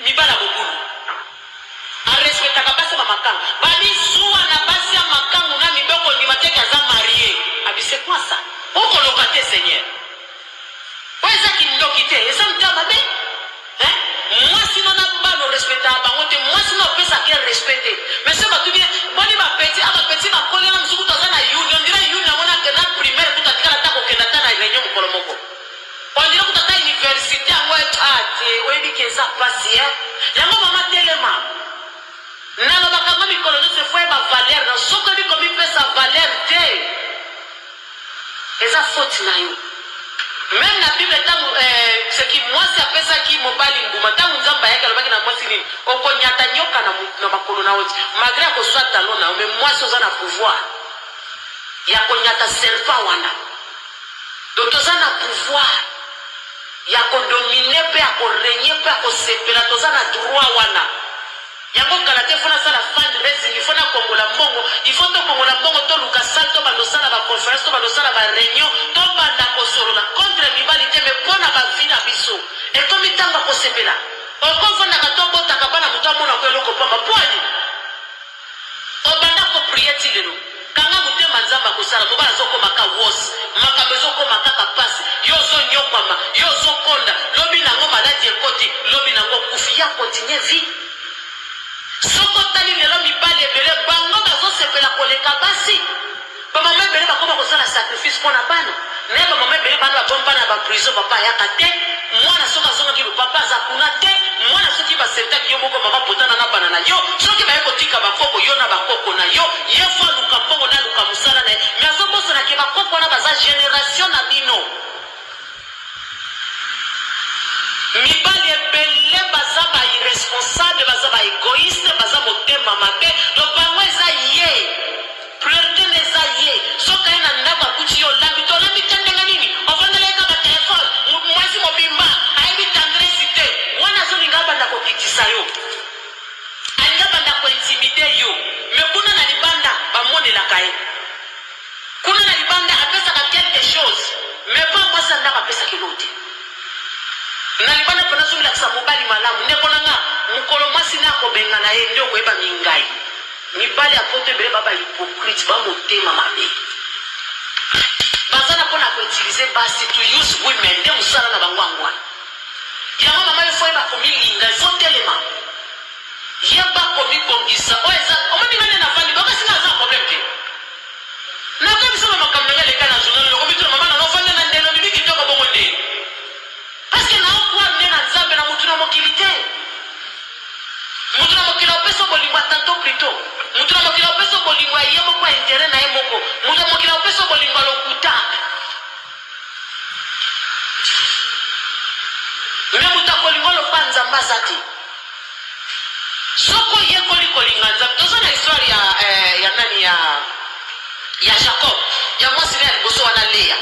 Mibali ya mobulu. A respectaka basi ya ba makangu. Babi zuwa na basi ya makangu na mibali okondima te ke aza marie. Abi c'est quoi ça? Okoloka te seigneur. Oyo eza kindoki te, eza motema mabe. Hein? Mwasi no na bana o respectaka bango te, mwasi no opesaka ye respect te. Mais soki batuni ye, boni ba petit, ah ba petit bakoli wana mosusu kutu aza na uni, on dirait uni yango na, na primaire kutu atikala ata kokende ata na reunion mokolo moko. On dirait kutu ata universite yango ah te, oyebi ke eza pasi hein. Yango mama telema. Nalobaka yango mikolo nyonso, il faut oyeba valeur na soki oyebi komipesa valeur te. Eza faute na yo. Meme na bible tangu eh, seki mwasi apesaki mobali mbuma tangu nzambe ayaki alobaki na mwasi nini okonyata nyoka na, na makolo na yo malgre akoswa talon na yo mais mwasi oza na pouvoir ya konyata serpent wana donc toza na pouvoir ya kodomine mpe ya koregne mpe ya kosepela toza na droit wana Yango kala te faut nasala fund raising il faut na kongola mbongo il faut to kongola mbongo toluka salle tobanda osala ba conference tobanda osala ba reunion tobanda kosolola contre mibali te mais pona ba vie na biso ekomi tango ya kosepela okovandaka to obotaka bana moto amona ko eloko pamba po nini Obanda ko prier ti lelo. Kanga motema nzambe akosala mobali azokoma ka worse makambo ezokoma kaka pasi yo ozonyokwama yo ozokonda lobi nango maladi ekoti lobi nango okufi ya continue vie soki otali lelo mibali ebele bango bazosepela koleka basi Ba mama ebele bakoma kosala sacrifice pona bana naye ba mama ebele bana babomi bana na ba prison papa ayaka te mwana soki azongaki bo papa aza kuna te mwana soki ba sentaki yo moko mama potana na bana na yo soki baye kotika ba koko yo na ba koko na yo ye fo aluka mbongo na aluka musala na ye mais azobosana ke ba koko wana baza generation na bino. Mibali ebele baza ba irresponsable baza ba egoiste baza motema mabe donc bango eza ye priorite nde eza ye soki aye na ndako akuti yo olambi te olambi te ndenge nini ovandela ye kaka telefone mwasi mobimba ayebi tendresse te wana azolinga abanda kokitisa yo alingi abanda ko intimide yo mais kuna na libanda bamonelaka ye Kuna na libanda apesaka quelque chose mais pa mwasi ya ndako apesaka eloko te. Na libanda pona azomilakisa mobali malamu. Ndeko na nga, mokolo mwasi naye akobengana ye nde okoyeba mingai. Mibali ya poto ebele ba ba hypocrite, ba motema mabe. Baza na pona ko utiliser basi, to use women nde mosala na bango yango wana. Yango mama il faut oyeba komilinga, il faut otelema. Yeba komibongisa. Oyo eza omoni nga nde nafandi boyokasi nga naza na problème te. Nakoyebisa ba makambo na nga eleka na journal oyo okomituna mama na nga ofanda na ndelo obimi kitoko bongo nde parce que nao croire nde na Nzambe na mutu na mokili te. Mutu na mokili akopesa yo bolingo ya tantôt plutot. Mutu na mokili akopesa yo bolingo ya ye moko ya interet na ye moko. Mutu ya mokili akopesa yo bolingo ya lokuta. Mais mutu akolinga yo lokola Nzambe aza te. Soki oyekoli kolinga Nzambe, toza na histoire ya, eh, ya nani ya, ya Jacob, ya mwasi na ya liboso wana Lea.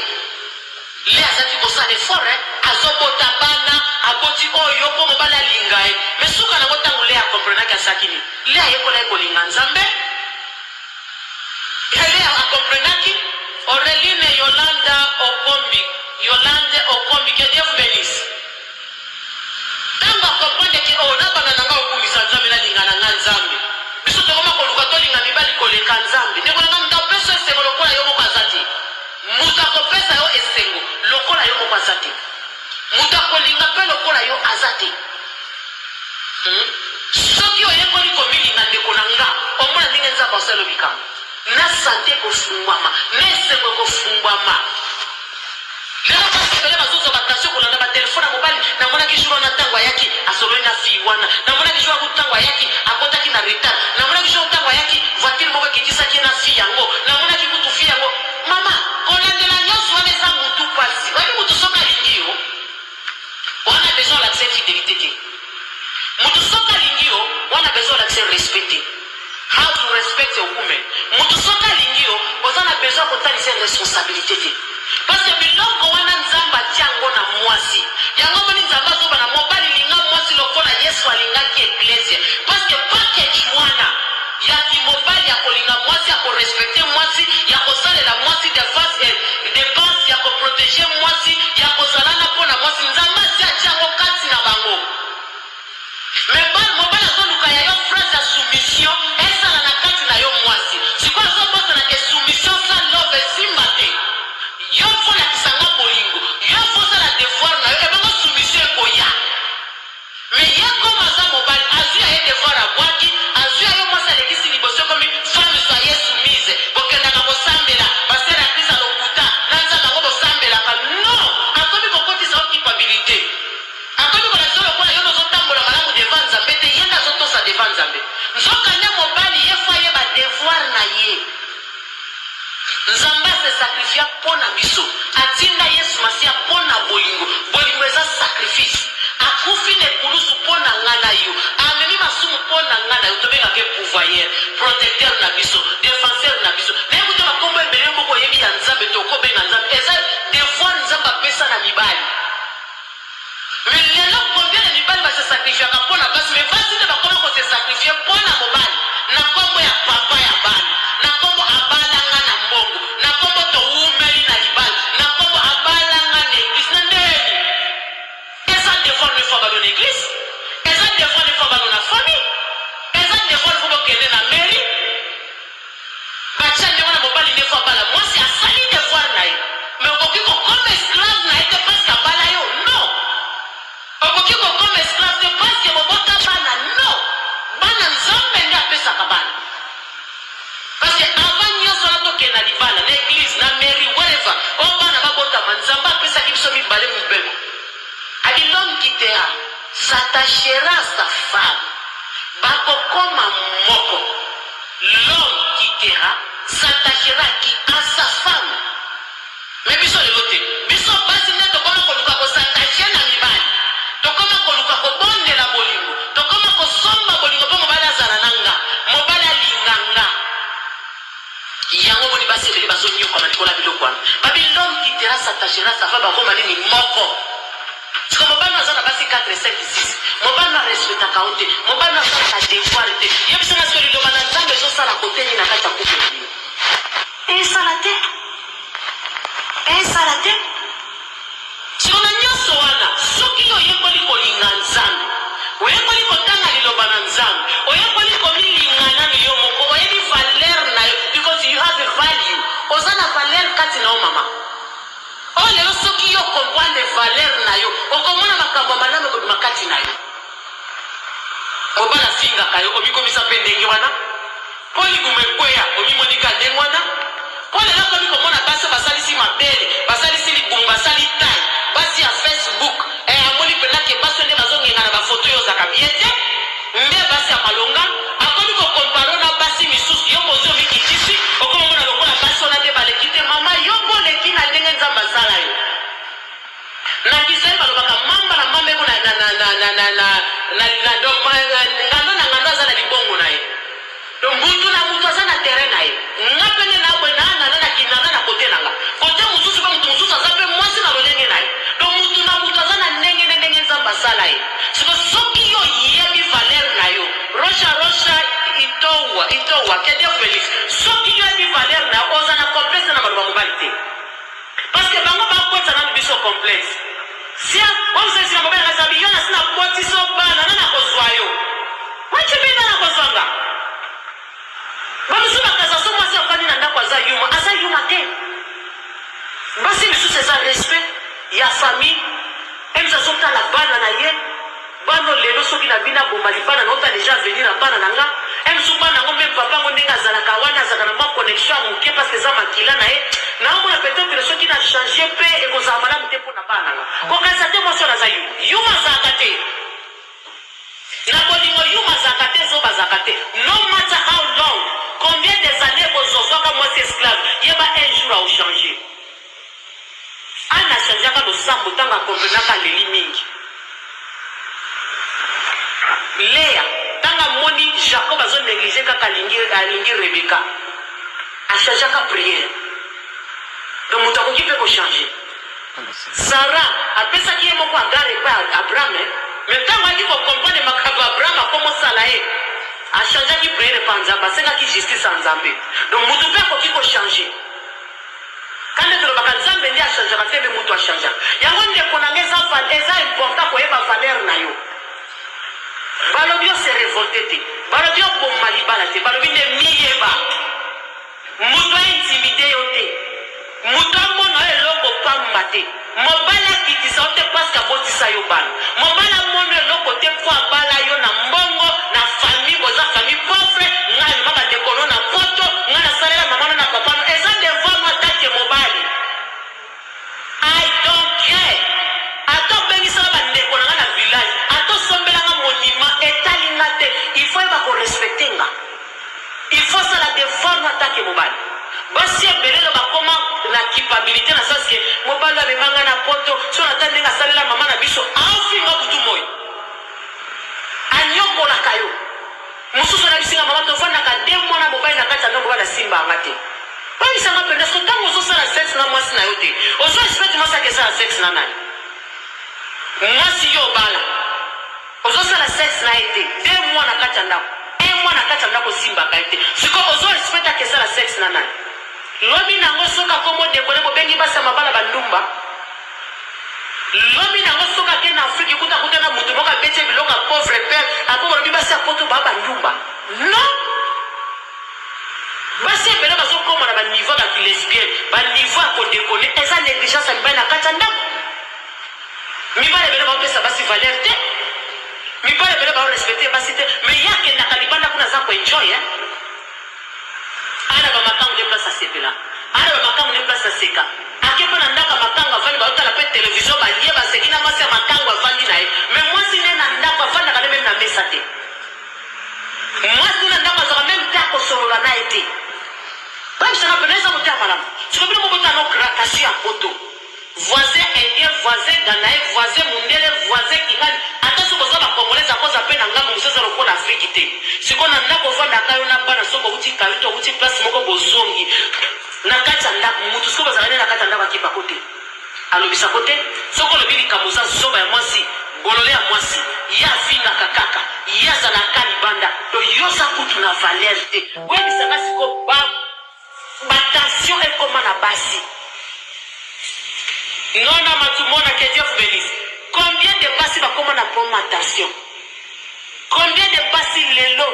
Lea azalaki kosala effort, eh, azobota bana, aboti oyo mpo mobali alinga ye. Mais suka nango ntango Lea akomprenaki asalaki nini? Lea ayekolaki kolinga Nzambe. Lea akomprenaki. Aureline Yolanda Okombi, Yolande Okombi, que Dieu vous benisse. Tango a comprendre que oh na banda na nga kokumisa Nzambe na linga na nga Nzambe. Biso tokoma koluka tolinga mibali koleka Nzambe. Ndeko na nga moto apesa yo esengo lokola yo moko aza te. Moto akopesa yo esengo lokola yo moko aza te. Moto akolinga pe lokola yo aza te. Hmm? Soki oyekoli komilinga ndeko na nga, omona ndenge Nzambe asala yo bikamwa. Na sante ekofungwama, na esengo ekofungwama. Lelo basi ebele bazozwa ba tension kolanda ba telephone ya mobali. Namonaki jour wana tango ayaki asololi na fille wana. Namonaki jour wana tango ayaki akotaki na retard. Namonaki jour tango ayaki voiture moko ekitisaki ye na fille yango. Namonaki kutu fille yango. Mama, kolandela nyonso wana eza mutu pasi. Oyebi mutu soki alingi yo, wana besoin olakisa ye fidelite te. Mutu soki alingi yo, wana besoin olakisa ye respect te. How to respect a woman. Mutu soki alingi yo, oza na besoin ya kotalisa ye responsabilite te. Parce que biloko wana Nzambe atia yango na mwasi. Yango omoni Nzambe azoba na mobali linga mwasi lokola Yesu alingaki eglise. Parce que package wana ya kimobali ya kolinga mwasi, ya ko respecter mwasi, ya kosalela mwasi defense eh, depense, ya ko proteger mwasi, ya kozalana mpo na mwasi, Nzambe asi atia yango kati na bango. Mais basi, mais basi nde bakoma ko se sacrifier mpo na mobali, na nkombo ya papa ya bana, na nkombo abalanga na mbongo, na nkombo towumeli na libala, na nkombo abalanga na église. Na ndeni eza devoir ne faut balo na église, eza devoir ne faut balo na famille, eza devoir faut bokende na mairie, batia ndenge wana. Mobali nde faut abala mwasi, asali devoir na ye, mais okoki kokoma esclave na ye te parce que abala yo. Non, okoki kokoma esclave te parce que bobota bana. Non, bana, Nzambe nde apesaka bana, parce que avant nyonso wana, tokende na libala, na église, na mairie, whatever, oyo bana babotama, Nzambe apesaki biso mibale mibeko. Abi: "L'homme quittera, s'attachera à sa femme, bakokoma moko." L'homme quittera, s'attachera qui? À sa femme. Mais biso lelo te. Biso basi nde tokoma koluka kos'attacher na mibali, tokoma koluka kobondela bolingo, tokoma kosomba bolingo mpo mobali azala na nga, mobali alinga nga. Yango moni basi ebele bazonyokama likolo ya biloko wana. Babi: "L'homme quittera, s'attachera sa femme, bakoma nini? Moko." Siko mobali aza na basi 4, 5, 6, mobali arespectaka yo te, mobali asalaka devoir te. Yebisanga siko, liloba na Nzambe ezosala koteni na kati ya couple na bino? Esala te, esala te. Siko na nyonso wana, soki yo oyekoli kolinga Nzambe, oyekoli kotanga liloba na Nzambe, oyekoli komilinga nanu yo moko, oyebi valeur na yo, because you have a value, oza na valeur kati na yo. Mama oyo lelo, soki yo comprendre valeur na yo, okomona makambo ya malamu ekobima kati na yo. Mobali afingaka yo, omikomisa mpe ndenge wana mpo libumu ekweya, omimonika ndenge wana mpo lelo okomi komona basi basalisi mabele, basalisi libumu, basali taille, basi ya Facebook. Amoni mpenza ke basi nde bazongenga na bafoto oyo ozalaka bien te, nde basi ya malonga. Akomi kocomparer na basi misusu. Yo mozi omikitisi, okomomona lokola basi wana nde baleki te. Mama, yo mpo oleki na ndenge Nzambe asala yo. Na Kiswahili balobaka mamba na mamba eko na ngando na ngando aza na libongo na ye. Donc mutu na mutu aza na terrain na ye. Nga mpe nde naboye na na kinana na kote na nga, kote mosusu mpe mutu mosusu aza mpe mwasi na lolenge na ye. Donc mutu na mutu aza na ndenge nde ndenge Nzambe asala ye. Siko soki yo oyebi valeur na yo, rosha rosha itowa itowa kede Félix, soki yo oyebi valeur na yo, oza na complexe na maloba mobali te, parce que bango bakotisa nanu biso complexe. Sia omosaisika, mobali akasabi yo na si nabotiso bana na nakozwa yo waci mpe nga nakozwanga. Bamisusu bakaza so mwasi afandi na ndako aza yuma, aza yuma te. Basi misusu eza respect ya famille. Emisi azotala bana na ye, bana lelo soki na bino aboma libala na ota déjà avenir ya bana na nga. Emisu bana yango mpe papa yango ndenge azalaka wana, azalaka na mwa connexion ya moke parce que eza makila na ye. Naomona peut-être soki na change mpe ekozala malamu te mpo na bana nga. Kokanisa te mwasi oyo aza yuma. Yuma azalaka te na bolingo, yuma azalaka te, zoba azalaka te. No matter how long, combien des années bozozwaka mwasi esclave, yeba un jour aochanger. Ana achangeaka losambo ntango akomprenaka, aleli mingi. Lea, ntango amoni Jacob azonégliger kaka, alingi, alingi Rebeka, achangeaka prière. Donc moto akoki mpe kochanger. Sara apesaki ye moko Agar epai Abraham, mais ntango ayaki kocomprendre makambo Abraham akomosala ye, achangeaki prière epa Nzambe, asengaki justice ya Nzambe. Donc motu mpe akoki kochanger. Kande tolobaka Nzambe nde achangeaka te, mais motu achangeaka. Yango ndeko na nga, eza important koyeba valeur na yo. Balobi ose révolte te, balobi oboma libala te, balobi nde miyeba. Moto aintimider yo te, moto amona yo eloko pamba te, mobali akitisa yo te parce que abotisa yo bana, mobali amona eloko te mpo abala yo na mbongo na famille, boza famille pauvre. Ngai amema bandeko no na poto, ngai nasalela mama no na papa no. Eza devoir no atake mobali. I don't care. Ata obengisaka bandeko na nga na village, ata osombelanga monument, etali nga te. Il faut yeba korespecter nga, il faut sala devoir no atake mobali. Basi ebelelo bakoma na culpabilité na sens ke mobali amemanga na poto, so nata ndenge asalela mama na biso, aofinga butu moi, anyokolaka yo. Mosusu anabisinga: "Mama, tovandaka 2 mois na mobali na kati ya ndongo, mobali asimbanga te." Oyebisanga mpenza soki ntango ozosala sexe na mwasi na yo te, ozo expecter mwasi akesala sexe na nani? Mwasi yo obala. Ozosala sexe na ye te deux mois na kati ya ndako, un mois na kati ya ndako osimbaka ye te, sikoyo ozo expect akesala sexe na nani? Lobi nango soki akomi odekone bobengi basi ya mabala ba ndumba? Lobi nango soki ake na Afrique kuta akuta na mutu moko abeti ye biloko ya pauvre père après bolobi basi ya poto ba ba ndumba? Non! Basi ebele bazokoma na ba niveau ya ba ki lesbienne, ba niveau ya kodekone eza negligence ya mibali na kati ya ndako. Mibali ebele baopesa basi valeur te, mibali ebele bao respecter basi te, mais ye akendaka libanda kuna aza ko enjoy hein. Ana ba makangu nde place asepela, ana ba makangu nde place aseka. Ake pe na ndako ya makangu avandi baotala pe television balie baseki na mwasi ya makangu avandi na ye, mais mwasi nde na ndako avandaka nde meme na mesa te. Mwasi nde na ndako azwaka meme te akosolola na ye te. Bayebisaka pena eza koteya malamu. Sikoyo bino mobotala no gradation ya poto. Voisin indien, voisin ganaye, voisin mundele, voisin kingani, ata soki oza ba congolais akoza pe na ngambo mosusu eza lokola Afrique te. Sikoyo na ndako ovandaka yo na bana soki owuti kayu to owuti place moko bozongi na kati ya ndako mutu sikoyo bazalaka nde na kati ya ndako akipako te alobisako te soki olobi likambo oza zoba ya mwasi bolole ya mwasi ye afingaka kaka ye azalaka libanda donc yo oza kutu na valeur te oyebisa nga sikoyo ba Ba tension ekoma na basi. Nona Matumona que Dieu vous benisse. Combien de basi bakoma na problème ya tension? Combien de basi lelo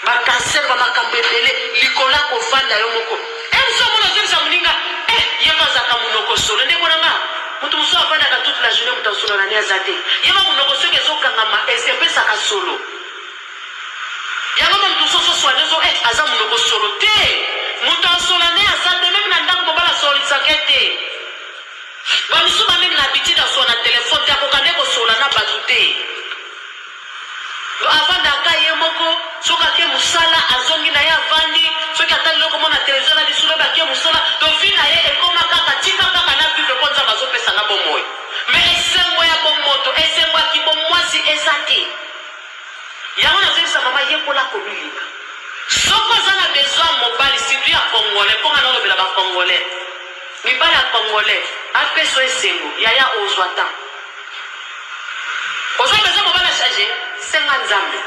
ba cancer ba makambo ebele likolo ya kovanda yo moko. Eh mosusu amona ozongisa moninga eh ye mpe azalaka monoko solo ndeko na nga moto mosusu avandaka toute la journée moto asolola na ye aza te ye ma monoko soki ezokangama epesaka solo. Yango ba mutu soso soigne ozo eh aza munoko solo te mutu asola ne aza te meme na ndaku mobali asolisaka ye te ba misusu ba meme na habitude asola na telephone te akoka nde kosola na batu te avandaka ye moko soki ake musala azongi na ye avandi soki atali eloko moko na television na lisolo ake musala donc vie na ye ekoma kaka tika kaka na vivre mpo nzambe azopesa nga bomoi mais esengo ya bomoto esengo ya kibomwasi eza te. Yango nazoyebisa mama yekola komilinga soki oza na besoin ya mobali surtout ya congolais po nga naolobela ba congolais mibali ya congolais apesa yo esengo yaya ozwa temps oza besoin mobali a change senga nzambe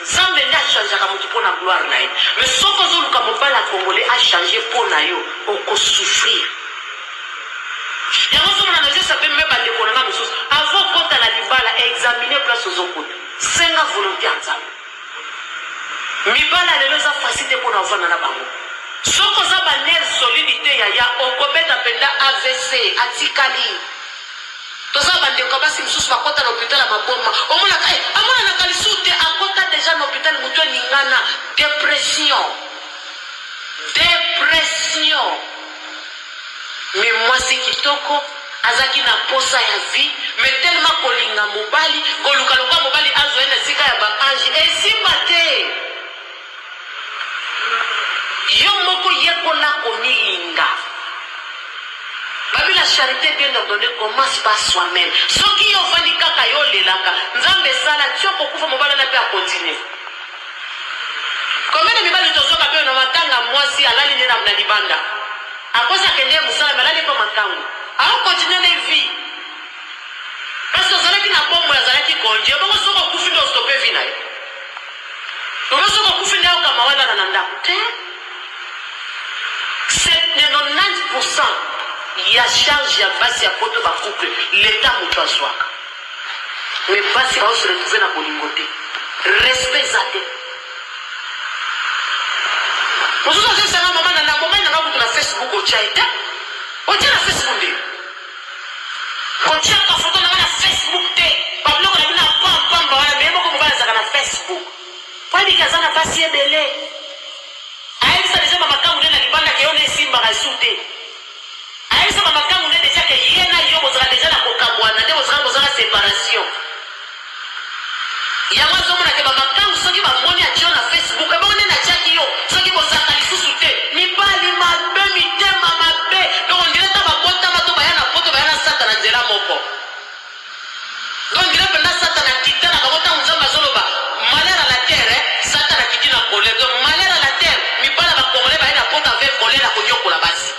nzambe nde achangeaka motu mpo na gloire na ye mais soki ozoluka mobali ya congolais achange mpo na yo okosouffrir Yango ozomona na zesa pe mme bandeko na nga mosusu avant okota na libala examine place ozokota senga volonte ya nzambe mibala ya lelo eza facile te mpona ovanda na bango soki oza ba nerf solide te yaya okobeta mpenza avc atikali toza bandeko ya basi mosusu bakota na hôpital ya maboma omonaka eh, amonanaka lisusu te akota deja na hôpital motu eningana depression depression Mais mwasi kitoko azalaki na posa ya vie mais tellement kolinga mobali koluka lokola mobali azwa ye na esika ya ba ange esimba te. Yo moko yekola komilinga. Babi la charite bien ordonnee commence par soi-même. Soki yo ovandi kaka yo olelaka Nzambe sala ti okokufa mobali wana pe akontinue. Combien de mibali tozoka pe na matanga mwasi alali nde na libanda akosi akende ye mosala me alali mpo makangu ao continue ne vie parce que ozalaki na bomoi azalaki konje bongo soki okufi nde ostope vie na ye bongo soki okufi nde okama walala na ndako te 90 ya charge ya basi ya poto ba couple leta moto azwaka Mais basi bao se retrouver na bolingo te. Respect eza te. Mosusu azongisa nga mama na na mobali na nga kutu na Facebook otya ye te. Otya na Facebook nde. Kotyaka foto na nga na Facebook te. Babiloko na bino ya pampamba wana meye moko mobali azalaka na Facebook. Po ayebiki aza na basi ebele. Ayebisa deja ba makangu nde na libanda ke yo nde esimbaka esu te. Ayebisa ba makangu nde dejà ke ye na yo bozalaka dejà na kokabwana nde bozalaka bozalaka separation. Yango azomona ke ba makangu soki bamoni atie yo na Facebook ebongo nde natiaki yo soki bozalaka lisusu te. Mibali mabe mitema mabe donc on dirait ta babotama to baya na poto baya na satana nzela moko. Donc on dirait mpenza satana akita na bango ntango Nzambe azoloba malheur à la terre eh, satana akiti na colère donc malheur à la terre mibala ba congolais baye na poto avec colère ya konyokola basi.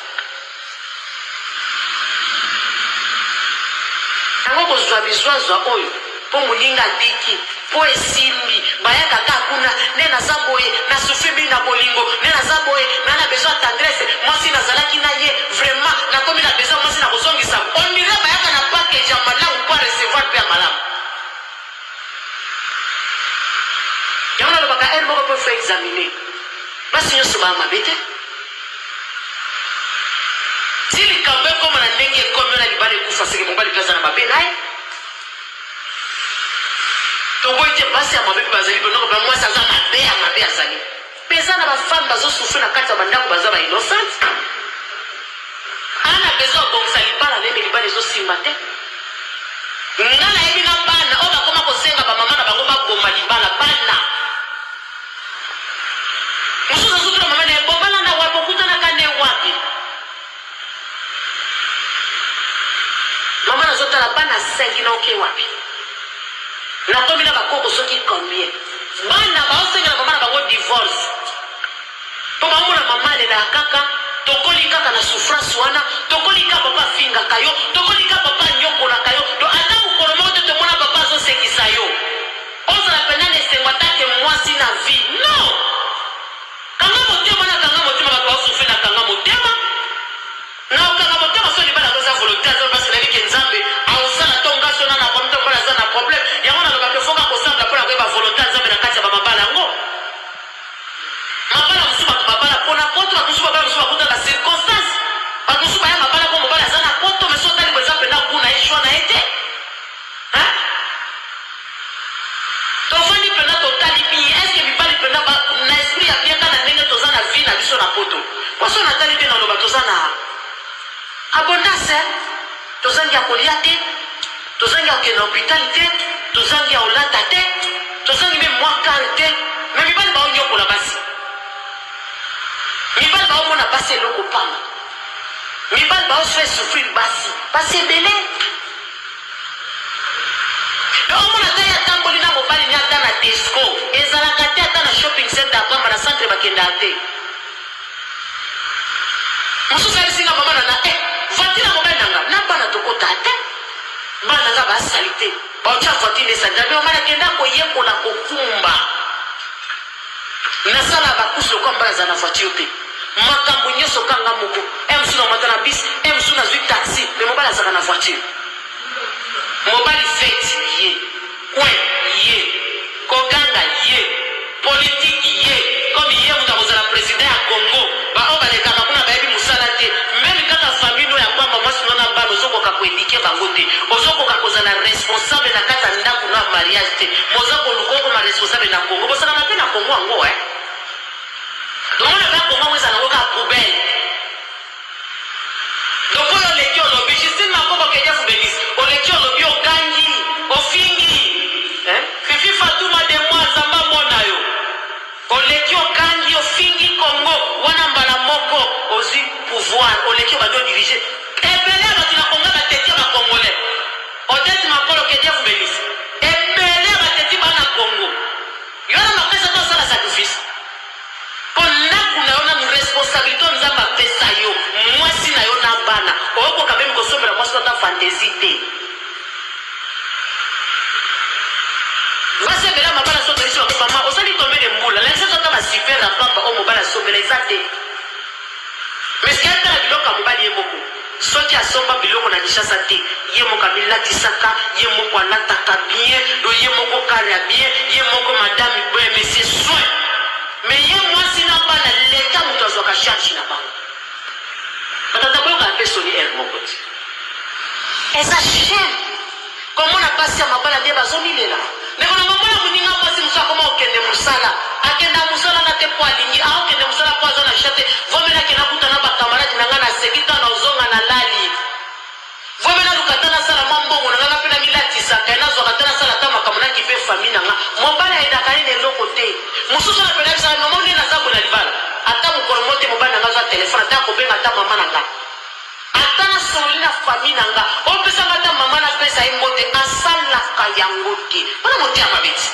Yango kozwa bizwazwa oyo. Mpo moninga abiki, mpo esimbi, bayaka kaka kuna, nde naza boye, na souffrir mingi na bolingo, nde naza boye, na na besoin ya tendresse, mwasi nazalaki na ye, vraiment nakomi na besoin mwasi na kozongisa. On dirait bayaka na package ya malamu mpo a recevoir mpe ya malamu. Yango nalobaka heure moko mpo faut examiner. Basi nyonso baa mabe te. Ti likambo ekoma na ndenge ekomi wana libala ekufa seke mobali mpe aza na mabe na ye. Toboyi te basi ya mabe mpe bazali mpe noko mwasi aza mabe ya mabe azali. Mpe eza na bafemme bazosouffrir na kati ya bandako baza ba innocente. Ana besoin abongisa libala na ye me libala ezosimba te. Nga nayebi na bana oyo bakoma kosenga bamama na bango baboma libala bana mosusu azotuna mama na ye bobala na wapi okutanaka nde wapi mama nazotala bana 5 na oke wapi nakomi na bakoko soki combien bana baosengela mama na bango divorce Po baomona mama alelaka kaka, tokoli kaka na souffrance wana, tokoli kaka papa afingaka yo, tokoli kaka papa anyokolaka yo, donc ata mokolo moko te tomona papa azosekisa yo. Ozala mpenza na esengo ata ke mwasi na vie. Non! Kanga motema na kanga motema bato baosouffrir na kanga motema. Na okanga motema so libala yango eza volonte ya Nzambe parce que nayebi ke Nzambe aosala to nga so na na problème to mobali aza na problème. Yango nalobaka il faut kaka kosambela mpo na koyeba volonte ya Nzambe na kati ya ba mabala yango. Mabala mosusu bato babala mpo na poto, bato mosusu babala mosusu bakuta na circonstance. Bato mosusu baya mabala mpo mobali aza na poto, mais soki otali boye eza mpenza gout na ye, choix na ye te. Hein? Tovandi mpenza totali bien, est-ce que mibali mpenza ba, na esprit ya bien kaka na ndenge toza na vie na biso na poto. Mpo soki natali bien naloba toza na abondance, hein? Tozangi ya kolia te, tozangi ya kokende na hopital te, tozangi ya kolata te, tozangi meme mwa kare te, mais mibali baonyokola basi. Mibali baomona basi eloko pamba. Mibali baofaire souffrir basi, basi ebele. Donc omona ata ye atamboli na mobali ne ata na Tesco, ezalaka te ata na shopping center ya pamba na centre bakendaka te. Mosusu ayebisi nga mama na nga eh voiture ya mobali na nga na bana tokota te bana na nga ba salite baotia voiture nde salite abi mama nakenda koyekola kokumba nasala bakusi lokola mobali aza na voiture te makambo nyonso ka nga moko e mosusu namata na bis e mosusu nazwi taxi me mobali azalaka na voiture mobali fete ye Coin ye, koganga ye, politique ye, comme ye mutu akozala president ya Congo, ba oyo balekaka kuna bayebi musala te, meme kaka famille no ya pamba mwasi no na bana ozokoka ko eduquer bango te, ozokoka kozala responsable na kati ya ndaku no ya mariage te, mais oza koluka okoma responsable na Congo, bosakana pe na Congo yango hein. Tomona ba Congo yango ezala nango kaka poubelle. Lokola oleki olobi Justine Makobo que Dieu vous benisse oleki olobi ogangi ofingi hein Fifi Fatuma de moi Nzambe amona yo oleki ogangi ofingi Congo wana mbala moko ozui pouvoir oleki obandi odirige ebele ya bato na Congo ba teti ya ba congolais Odette Makolo que Dieu vous benisse ebele ya ba teti ba na Congo yo na mapesa to osala sacrifice Po ndaku na yo nanu responsabilite oyo nzambe apesa yo mwasi na yo na bana okoka meme kosombela mwasi no ata fantaisie te basi ebele ya mabala so toyebisi bango mama osali combien de mbula lakisa biso ata ba super ya pamba oyo mobali asombela eza te mais atala biloko ya mobali ye moko Soki asomba biloko na Kinshasa te, ye moko amilatisaka, ye moko alataka bien, donc ye moko car ya bien, ye moko madame eh, monsieur soin. Mais ye mwasi na bana l'etat moto azwaka charge na bango. Batata boyokaka mpe soni heure moko te. Eza shame. Komona basi ya mabala nde bazomilela. Ndeko na nga mona moninga mwasi mosusu akoma kokende mosala. Akenda mosala na te po alingi, aokende mosala po aza na choix te. Vaut mieux nakende nakuta na ba camarades na nga naseki ntango nazonga nalali. Vaut mieux naluka ata nasala mwa mbongo na nga nga mpe namilatisaka ye nazwaka ata nasala ata makambo nakipe famille na nga. Mobali ayedaka ye na eloko te. Mosusu wana mpe nayebisaka mama nde naza boye na libala. Ata mokolo moko te mobali na nga azwa telefone ata akobenga ata mama na nga. Ata na sololi na famille na nga opesa nga ata maman na pesa ye mbote asalaka yango te wana motema mabe ti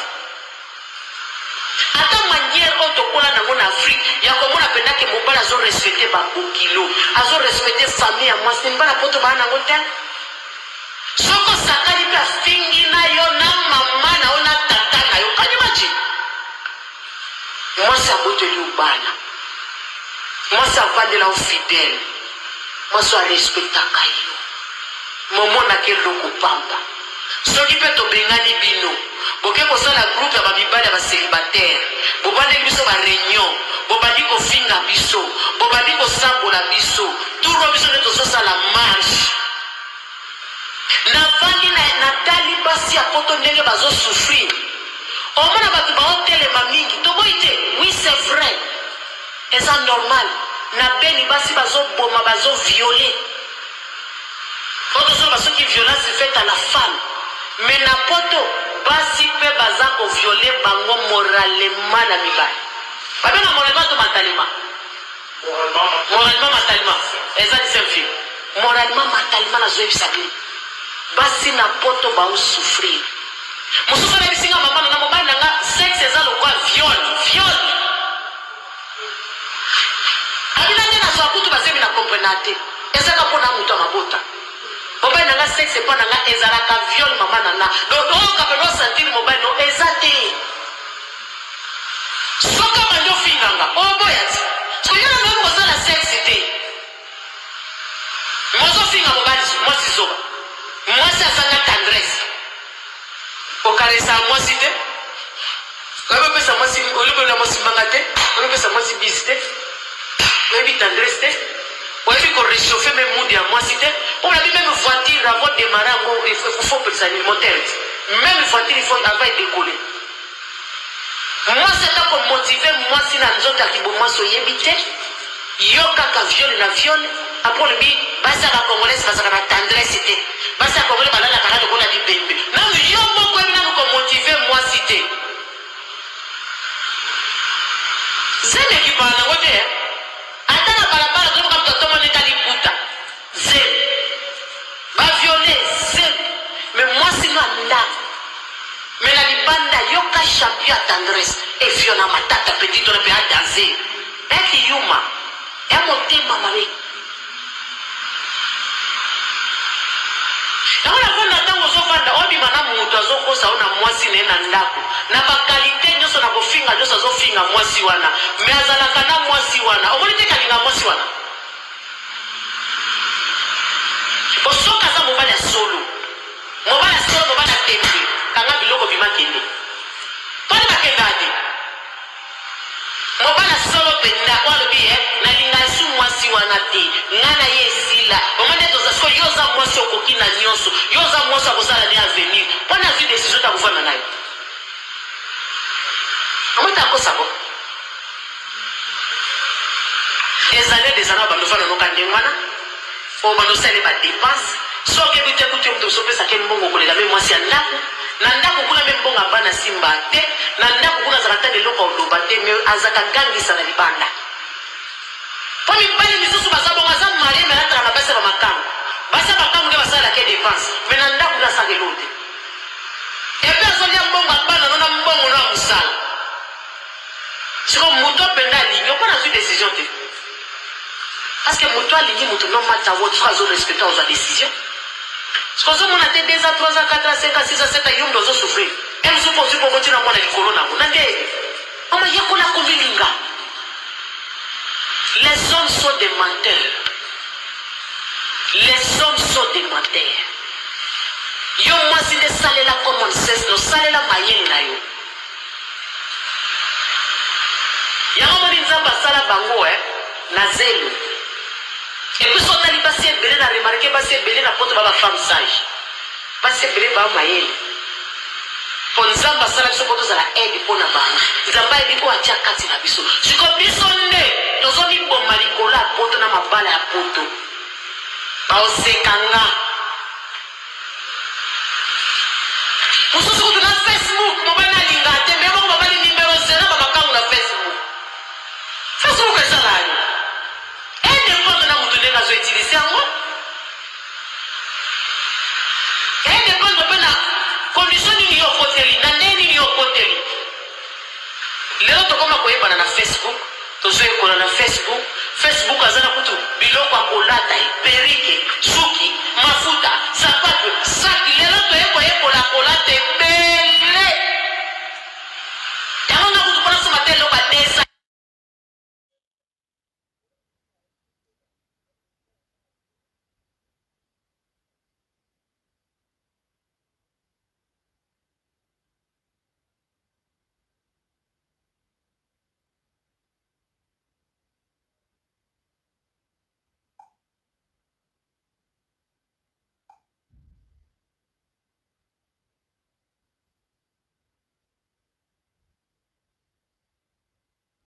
ata manière oyo tokola nango na Afrique ya komona mpenza ke mobali azo respecte ba bokilo azo respecte famille ya mwasi mibala poto baa nango te. Soki Soki osakani mpe afingi na yo na mama na yo na tata na yo, can you imagine? Mwasi aboteli yo bana, mwasi avandela yo fidèle, mwasi arespectaka yo, momonaka eloko pamba. Soki mpe tobengani bino, boke kosala groupe ya bamibali ya bacélibataire, bobandeli biso baréunion, bobandi kofinga biso, bobandi kosambola biso turo, biso nde tozosala marche. Navandi, natali basi ya poto ndenge bazosouffrir. Omona bato baotelema mingi, toboyi te. Oui, c'est vrai, eza normal. Na beni basi bazoboma, bazoviole. Oyo tozoloba soki violence faite à la femme, mais na poto basi mpe baza koviole bango moralement na mibali. Babenga moralement to mentalement? Moralement, mentalement eza the same thing. Moralement, mentalement. Nazoyebisa bino, basi na poto baosouffrir. Mosusu ayebisinga: "Mama na mobali na nga, sexe eza lokwa viol, viol." Abina nde nazwa kutu bazemi na comprena te, ezaka mpona moto ya mabota. Mobali na nga, sexe mpo na nga ezalaka viol. Mama na nga, donc oyoka mpe osentir mobali no eza te. Soki abandi ofinganga, oboya ti soki yo na noyebi kosala sexe te, mozofinga mobali. Mwasi zoba, mwasi azanga tendresse. Okaresa mwasi te, oyebi opesa mwasi, olobela mwasi mbanga te, oyebi opesa mwasi bisi te, oyebi tendresse te, oyebi koréchauffe même mood ya mwasi te. Onabi même voiture, avant démarrer yango, il faut opelisa nini? Moteur te. Même voiture, il faut avant edécoller. Mwasi ata komotive mwasi na nzoto ya kibomwasi oyebi te, yo kaka viol na viol. Après olobi basi ya bacongolaise bazalaka na tendresse te, basi ya congolais balalaka na lokola bibembe. Nanu yo moko oyebi nanu komotive mwasi te. Zemi ekipaka nango te. Ata na balabala toyoka moto atomoneka liputa, zemi. Baviole, zemi. Mais mwasi no andako, mais na libanda yoka champion ya tendresse eviona matata petit wana mpe adanse eki yuma ya motema mabe. Yango navanda, ntango ozovanda, obima na moto azokosa yo na mwasi na ye na ndako, na baqualité nyonso, na kofinga nyonso azofinga mwasi wana, mais azalaka na mwasi wana. Omoni te kalinga mwasi wana? Po soki aza mobali ya solo, mobali ya solo, mobali ya tembe, kanga biloko, bima, kende. Mponi bakendaka te. Mobali ya solo mpenza oyo alobi ye: "Nalinga esu mwasi wana te, ngai na ye esila." Omo nde toza siko. Yo oza mwasi, okoki na nyonso. Yo oza mwasi akosala ne avenir. Mpo na azwi décision ta kovanda na yo, omoi te akosako des années, des années. Bando fana noka ndenge wana oyo bando osali badépense. Soki oyebi te kutu yo moto osopesaka mbongo koleka me mwasi ya ndako. Na ndako kuna me mbongo abana simba te. Na ndako kuna azalaka ta eloko oloba te, mais azalaka gangisa na libanda. Mpo mibali misusu baza bongo, aza marié mais alataka na basi ya bamakango. Basi ya makango nde basalaka dépense, mais na ndako nde asaka eloko te. Et puis azolia mbongo abana no na mbongo no ya mosala. Siko moto mpenza alingi mpo nazwi décision te, parce que moto alingi moto no mata wo soki azorespecte, ozwa décision. Soki ozomona te 2 ans, 3 ans, 4 ans, 5 ans, 6 ans, 7 ans, yo moto ozosouffrir. E mosusu mpo ozwi bongo ntina mwana likolo nango na nde mama yekola komilinga. Les hommes sont des menteurs, les hommes sont des menteurs. Yo mwasi nde salela common sense, nosalela mayele na yo. Yango moni Nzambe asala bango na zelo. Et puis so otali basi ebele, na remarque basi ebele na poto ba bafemme sage, basi ebele ba mayele, mpo Nzambe asala biso mpo tozala aide mpo na bango. Nzambe ayebi oyo atia kati na biso. Siko biso nde tozomiboma likolo ya poto na mabala ya poto. Baoseka nga mosusu kutu na Facebook. Mobali alinga te, mais moko mobali numéro 0 bamakangu na Facebook. Facebook ezala yo edépendre na motu ndenge azoutilize yango, edépendre mpe na condition nini yo okoteli, na ndenge nini yo okoteli. Lelo tokoma koyebana na Facebook, tozoyekola na Facebook. Facebook aza na kutu biloko ya kolata, perruque.